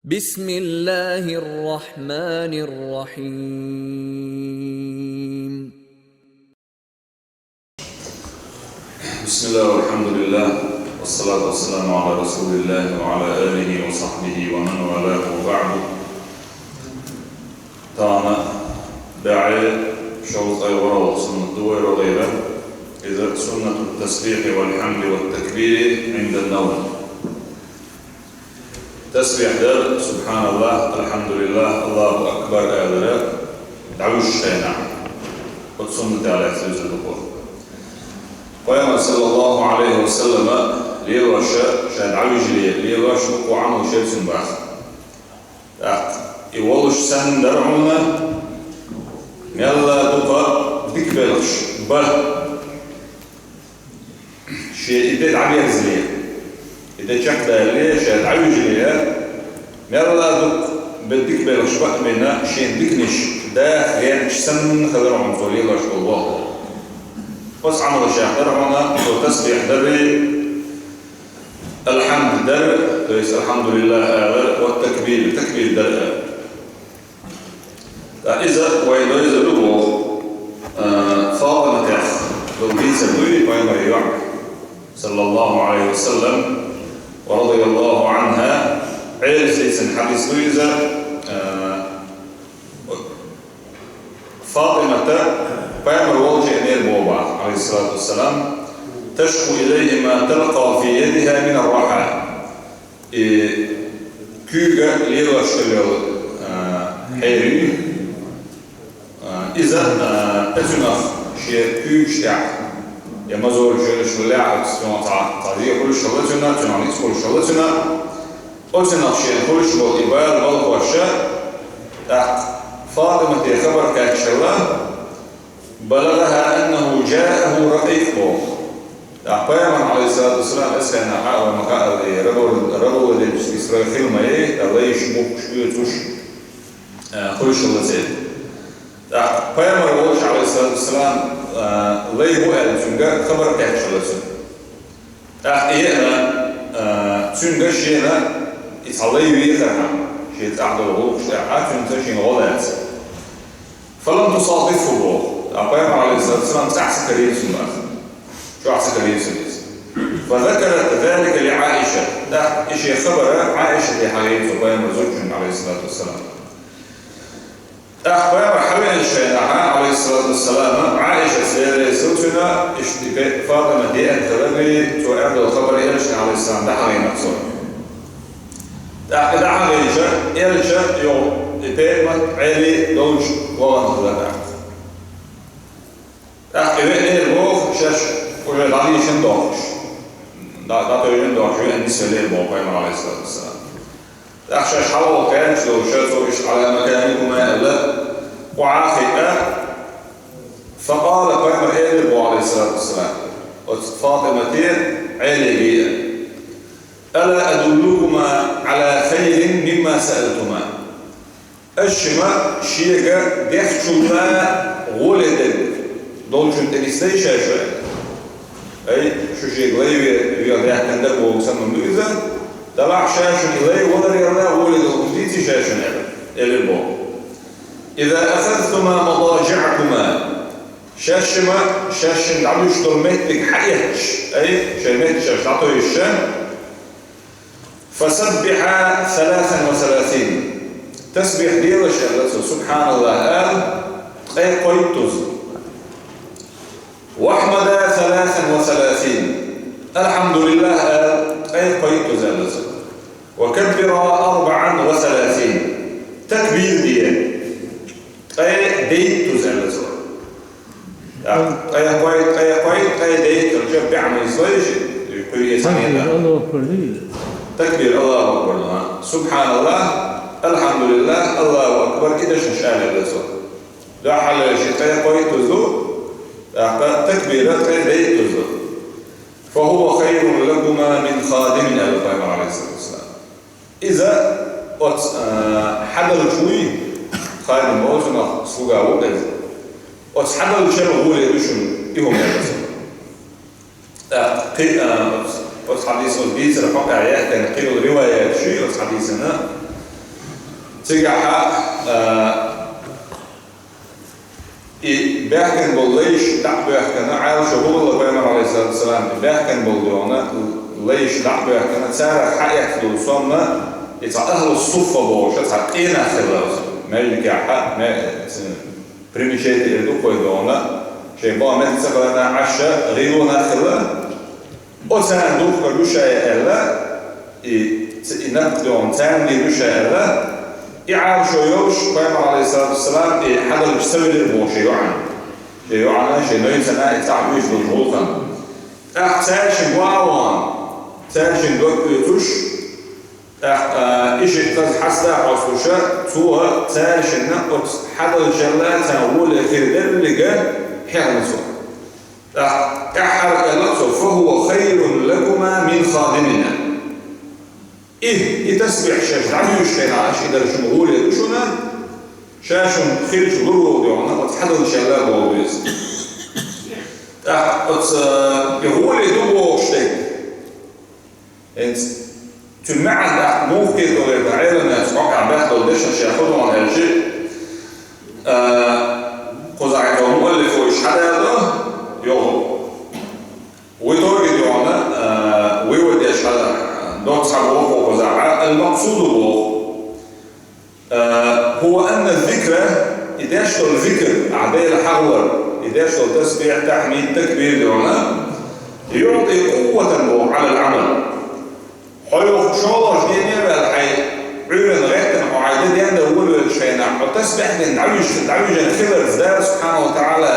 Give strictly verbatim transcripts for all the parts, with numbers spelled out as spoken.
بسم الله الرحمن الرحيم. بسم الله والحمد لله والصلاة والسلام على رسول الله وعلى آله وصحبه ومن والاه وبعد. Тахана бӀаьи шовзткъе вуьрхӀ суннат ду вай рогӀера. Иза суннату тасбихӀи вал хьамди ват такбири гӀиндан навм. Тасбихь дар, субхьаналлахӀ, алхьамдулиллахӀ, Аллаху акбар алара, дӀавуьжучу хенахь. Оцу суннаталлехь цуьнца дукха. Пайхамар, саллаллаху Ӏалайхи ва саллама, лелош, ша дӀавижале, лелош дукха Ӏамал шерцина баха. ТӀаккха и волуш санна дара хьуна, мелла дукха дика белхаш бан. Шен и де дӀаберзале, и де чекхдалале, ша дӀавижале, мелла дукха бе дика белхаш бан а бина, шен диканаш даха гӀерташ санна хилар хьуна цо лелош долу вахо. Оцу Ӏамалшех дара хьуна цо тасбихь дари, алхьамд дар, то есть алхьамдулиллахӀ алар, ва такбир, такбир дар. Ткъа иза вай дойза ду боху, а, Фатиматех долу дийцар дуй, пайхамаран йоӀ, саллаллаху Ӏалайхи ва саллам, ва радияллаху Ӏанха, Ӏелас дийцина хьадис ду иза, а, Фатимата пайхамар волчу хенера боху баха, Ӏалайхиссалату вассалам, ташку илайхи ма талка фи ядиха мин ар-рахьа. И куьйга лелош хила йолу, а, хьерий, а, иза, а, оцунах шен куьйгаш тӀехь, я мазор чуьраш лаьхьа, цунах цхьа, цхьа зен хуьлуш хилла цуьнан, цунах ницкъ хуьлуш хилла цуьнан, оцунах шена хуьлуш болу и бала балхоша, тӀаккха Фатимате хабар кхаьччалла, балагӀаха аннаху жааху ракъикъ боху. ТӀаккха пайхамар, Ӏалайхиссалату вассалам, эсхьана хьа а вай ма хаъал, и рабур-, рабула дерриш и строй хила ма яй, ткъа лайш, мухкаш, оьцуш, а, хуьлуш хилла церан. ТӀаккха пайхамар волчу, Ӏалайхиссалату вассалам, а, лай бу аьлла цуьнга хабар кхаьччалла цуьнан. ТӀаккха и еана, а, цуьнга шена и цхьа лай вехархьама, шен цӀахь долу гӀуллакхаш тӀехь а цуьнца шена гӀо лаьцна. Фалам тусадифху боху. Ткъа пайхамар, Ӏалайхиссалату вассалам, цӀахь ца карийра цунах. Чохь ца карийра цунах иза. Фазакарат залика ли Ӏаиша. ТӀаккха и шен хабар Ӏаишате хьахийра цо пайхамар зудчуьнга, Ӏалайхиссалату вассалам. ТӀаккха пайхамар хьавеанчу хенахь, Ӏалайхиссалату вассалам, Ӏаишас леррина цуьнан, иштта и пе-, Фатимат деана хилар, цо аьлла долу хабар элчане, Ӏалайхиссалам, дӀахьахийна цо. ТӀаккха дӀахьахийча, элча йогӀу и Петамат Ӏели долчу вахана хилла тӀаккха. ТӀаккха и веанера боху шаьш уже дӀадийшина дохкуш. ДӀа-, дӀатевжина дохкуш веана нисвеллера боху пайхамар, Ӏалайхиссалату вассалам. ТӀаккха шаьш хьалха кхаьчча долуш, цо иштта Ӏала маканикума аьлла, охьа а хиъна, факъала, пайхамар элира боху, Ӏалайхиссалату вассалам, оцу Фатимате Ӏелиге: «Ала адуллукума Ӏала хайрин мимма саалтума?» Аш шима шега дехначул а гӀоле дерг долчун тӀе нисдайша шу? Ай, шу шега лай ве-, вегӀ даьккхина дара боху санна ду иза, делахь ша шуна и лай валарел а гӀоле долу хӀума дийций ша шуна аьлла, элира боху. «Иза ахазтума мадажиӀакума», шаьш шима, шаьш шина дӀадуьсуш долу меттиг хьаэцча, ай, шайн метташкахь дӀатойуш ша, «фасаббихьа саласан ва саласин». Тасбихь делаш аьлла цо, субхьаналлахӀ ала, ткъе кхойттуза. «Вахьмада саласан ва саласин». «АлхьамдулиллахӀ» ала, ткъе кхойттуза аьлла цо. «Ва каббира арбаӀан ва саласин». Такбир де, ткъе дейттуза аьлла цо. Ткъе кхой, ткъе кхой, ткъе дейтталча бӀаьхьа ма йисалойша, кхуьйре ца хета. Аллаху акбар, дий? Такбир, Аллаху акбар, ха. СубхьаналлахӀ, АлхьамдулиллахӀ, Аллаху акбар, и дешнаш ала аьлла цо. Дуьххьал ши ткъе кхойттуза ду, тӀаккха такбира ткъе дейттуза ду. «Фа хӀува хайрун лакума мин хадимин», аьлла пайхамар, Ӏалайхиссалату вассалам. Иза оцу, а, хьадалча вуй, хадим боху цунах, слуга ву иза. Оцу хьадалчара гӀоле ду шуна и хӀума аьлла цо. ТӀаккха кхин, а, оцу, оцу хьадисо дийцар хьокъехь яьхкина кхин йолу риваят шуй оцу хьадисана. Цигахьа, а, и баьхкина болу лайш дӀа а баьхкина, Ӏаьлшо хӀун хилла, пайхамар, алейхиссалату вассалам, и баьхкина болу догӀана, лайш дӀа а баьхкина, царах хьаэцна долу сонна, и цхьа ахьлу суффа бохуш, цхьа къена хилла, маьждигехьа, ме-, примечательно ду кхой догӀана, шайн бан меттиг ца хиларна Ӏаш гӀийла нах хилла. Оцарна духкур ду ша аьлла, и, ц-, и напха догӀана царна дийр ду ша аьлла, и Ӏаьлшо йолуш, пайхамар, алейхиссалату вассалам, и хьадалча ца велира боху шен йоӀана. Шен йоӀана, шен нойцана и цхьаъ вуьйцуш долчу гӀуллакхана. ТӀаккха цаьршинга ван а вахана, цаьршинга дог оьцуш, тӀаккха, а, и шиъ хаза хьаста а хьоьстуша, цо цаьршинна оцу хьадалчарла царна гӀоле хир деррига хьехна цо. ТӀаккха тӀаьххьара аьлла цо: «فهو خير لكما من خادمنا». И, и тасбихь шаьш дӀадуьйшуш хенахь, аша и дар шуна гӀоле ду шуна, ша шуна хилча лур волу догӀана, оцу хьадалчарла боху иза. ТӀаккха оцу, и гӀоле ду бохуш дерг. ХӀинца цуьнан маьӀна тӀаккха муха кхеталера, Ӏеламнаха баккъахь баьхна долу дешнаш ша хӀун ду аьлча, а, кхузахь цо муаллифо иштта хьадаьлла, йогӀу. В итоге догӀана, а, вывод деш хьала, доцца хьан боху кхузахь, ал-максуду боху. А, هو أن الذكر, и деш долу зикр, ахь Дела хьахор, и деш долу тасбихь, тахьмид, такбир догӀана, يعطي قوة боху على العمل. Хьо юха шолгӀачу дийне а ваьлла, хьайн Ӏуьйранна гӀеттина хьо хьайн де ден дан волавеллачу хенахь, хьо тасбихь дина дӀавижа-, дӀавижина хиларца Дала субхьанаху ва таӀала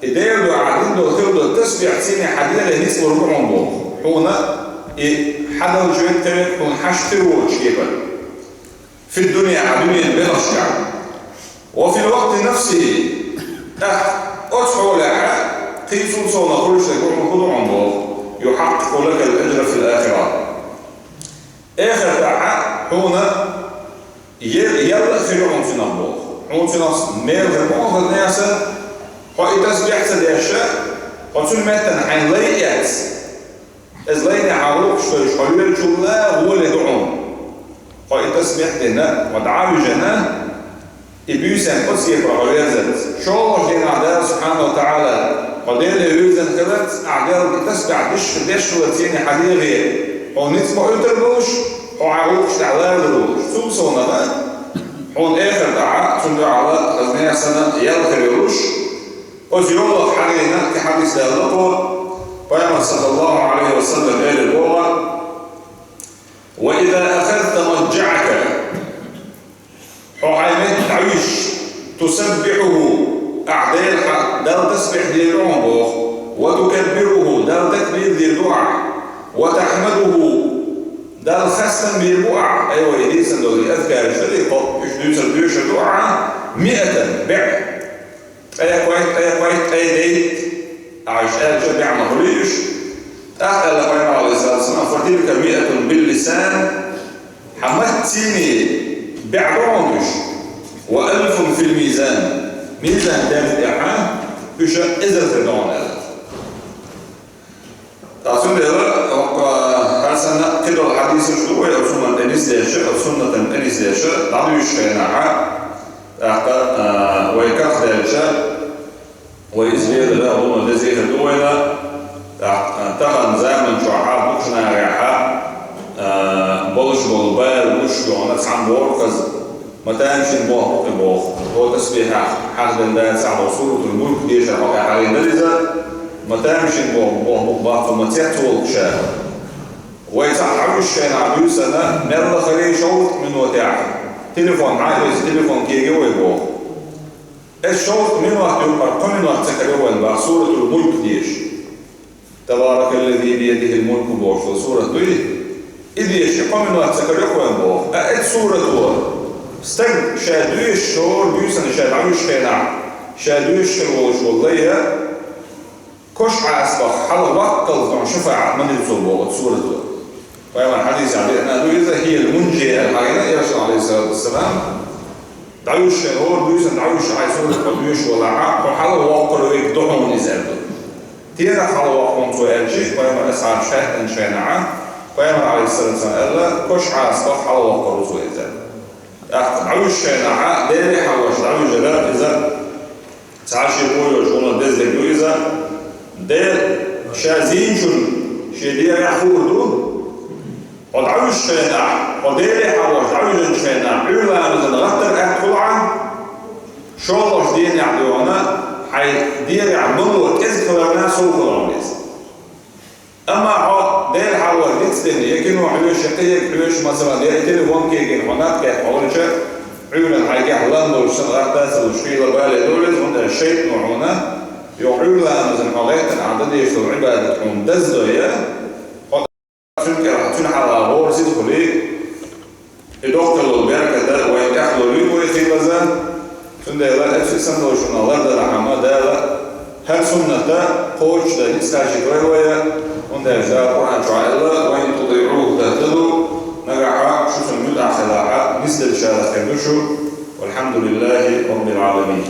и Делан дуьхьа дина долу хилла долу тасбихь цӀийне хьан дегӀе ницкъ лур бу хьуна боху. Хьуна и хьадалча веккхаве, хьуна хьашт хир воцучу кепара. في الدنيا, хьан дуьненан белхашкахь. وفي الوقت نفسه, тӀаккха оцу хьолехь, кхин цул совнаха хуьлуш дерг хӀун ду хьуна боху, يحقق لك الأجر في الآخرة. Эхартахь хьуна е-, елла а хир ю хьуна цуьнах боху. Хьуна цуьнах мел хир бу хьуна, хаза неса, хьо и тасбихь ца деш, хьо цуьнан меттана хьайн лай эцна. Иза лайне хьан гӀуллакхаш тойуш хьо лоьрачул а гӀоле ду хьуна. Хьо и тасбихь дина, хьо дӀа а вижина, и буьйсанна оцу кепара хьо верзарца. ШолгӀачу дийнахь Дала субхьанаху ва таӀала хьо Деле вирзина хиларца, ахь Делан и тасбихь деш, деш хиларца цӀийне хьан дегӀе хьуна ницкъ ма-, оьтур болуш, хьо хьан гӀуллакхаш тӀехь лардар волуш. Цул совнаха хьуна эхартахь цуьнан дуьхьал хаза неса санна ял хир йолуш, оцу йолах хьагӀийна и хьадис даьлла кхо, пайхамар, саллаллаху Ӏалайхи ва саллам, элира боху: «وإذا أخذت مضجعك», хьо хьайн метта дӀавижча, «تسبحه», ахь Дела хьан, Далла тасбихь дийр ду хьуна боху, «وتكبره», Далла такбир дийр ду ахь, «وتحمده», Далла хастам бийр бу ахь, айва, и дийцина долу и азкараш дара, и кхо, уьш дуьйцур доьшур ду ахь, «مائة», бӀе. Ткъе кхойтта, ткъе кхойтта, ткъе дейтта, Ӏайша аьлча, бӀе ма хуьлийла уьш. ТӀаккха аьлла пайхамар, алейхиссалату вассалам: «فتلك مائة باللسان», хьан маттаца бӀе ду хьуна уьш, «وألف في الميزان», мизан терза тӀехь уьш эзар хир ду хьуна аьлла. Ткъа цундела, хӀокху, хӀара санна кхидолу хьадисаш ду вай оцу суннатан тӀе нисдеш, оцу суннатан тӀе нисдеш, дӀадуьйшучу хенахь, тӀаккха, а, вай карахь даьлча, вай иза ледар а, хӀума деза хир ду вайна, тӀаккха, а, тахана заман чохь а дукхачу нахехь, а, болуш болу бала гуш йогӀана цхьаьна боху хаза. Ма тамашийна боху букъ боху. Хьо тасбихьах хьахделла дацахь, хьо Суратул Мульк дешахь хьо хьахийна дара иза. Ма тамашийна боху букъ боху бац, ма цецволуш ша. Вай цхьаъ хьуьйсучу хенахь буьйсанна, мелла а хилла шовзткъа минотехь телефон хьан а веза, телефон кегий вай боху. Эс шовзткъа минот юкъара кхо минот ца карайо вайн боху Суратул Мульк деша. «تبارك الذي بيده الملك» бохуш долу сурат дуй? И деша кхо минот ца карайо вайн боху. А эцу сурато стаг ша доьшуш хӀора буьйсанна ша дӀавуьйшучу хенахь, ша доьшуш хир волуш волу лай а, кош Ӏасабах хьала ваккхалц дохьуна шафаӀат ма дира цо боху оцу сурато. Пайхамар хьадисехь деана ду иза, «هي المنجية» аьлла хьахийна Элчано, алейхиссалату вассалам. ДӀавуьйшучу хенахь, хӀора буьйсанна дӀавуьйшуш хьайн сурат хьо доьшуш валахь, хьо хьала воккхур верг ду хьуна иза аьлла. Терахь хьала воккху хьуна цо аьлча, пайхамар асхьабаш хаьттинчу хенахь, пайхамар, алейхиссалату вассалам, аьлла, кош Ӏасабах хьала воккхур ву цо иза аьлла. ТӀаккха ДӀавижначу хенахь Деле хьалхавеш дӀавижар иза, цхьа шен къо йолуш хӀума деза дерг ду иза. Дела ша зийначунна шен дегӀехь хуур ду. Хьо дӀавижначу хенахь, хьо Деле хьалхавеш дӀавижначу хенахь, Ӏуьйра ламазан гӀаттар аьтта хуьлу хьан, шолгӀачу дийнахь дуьхьал хьайн дегӀехь мало кӀезиг хиларна сов хила хьуна иза. Амма хьо Деле хьалхавеш дицдина, я кино хьоьжуш, я кхин ерг хьоьжуш, масала, я телефон кегийна хьо наб кхетта хьовлча, Ӏуьйранна хьайгахь лам болуш санна гӀатта а ца луш, хила бале долу иза, хӀунда аьлча шайтано хьуна, юха Ӏуьйра ламазан хьо гӀеттина ахь дан дезаш долу Ӏибадат хьуна даздой, я? Хьо цуьнан кӀелхьа, цуьнан хьалха гӀорасиз а хуьлий, и доккхалла беркат а вайн тӀехь лолуьйту вай хилаза. Цундела эцу санна долчунах лардархьама Дала хӀара суннат а кхочушдан ницкъ кхачийтарой вай, хӀунда аьлча Дала Къуръан чохь аьлла: «Ва ин тутиӀуху тахтаду», нагахь шу цунна муьтӀахь хилахь, нисделлачарах хир ду шу. Валхьамдулиллахи Раббил Ӏаламин.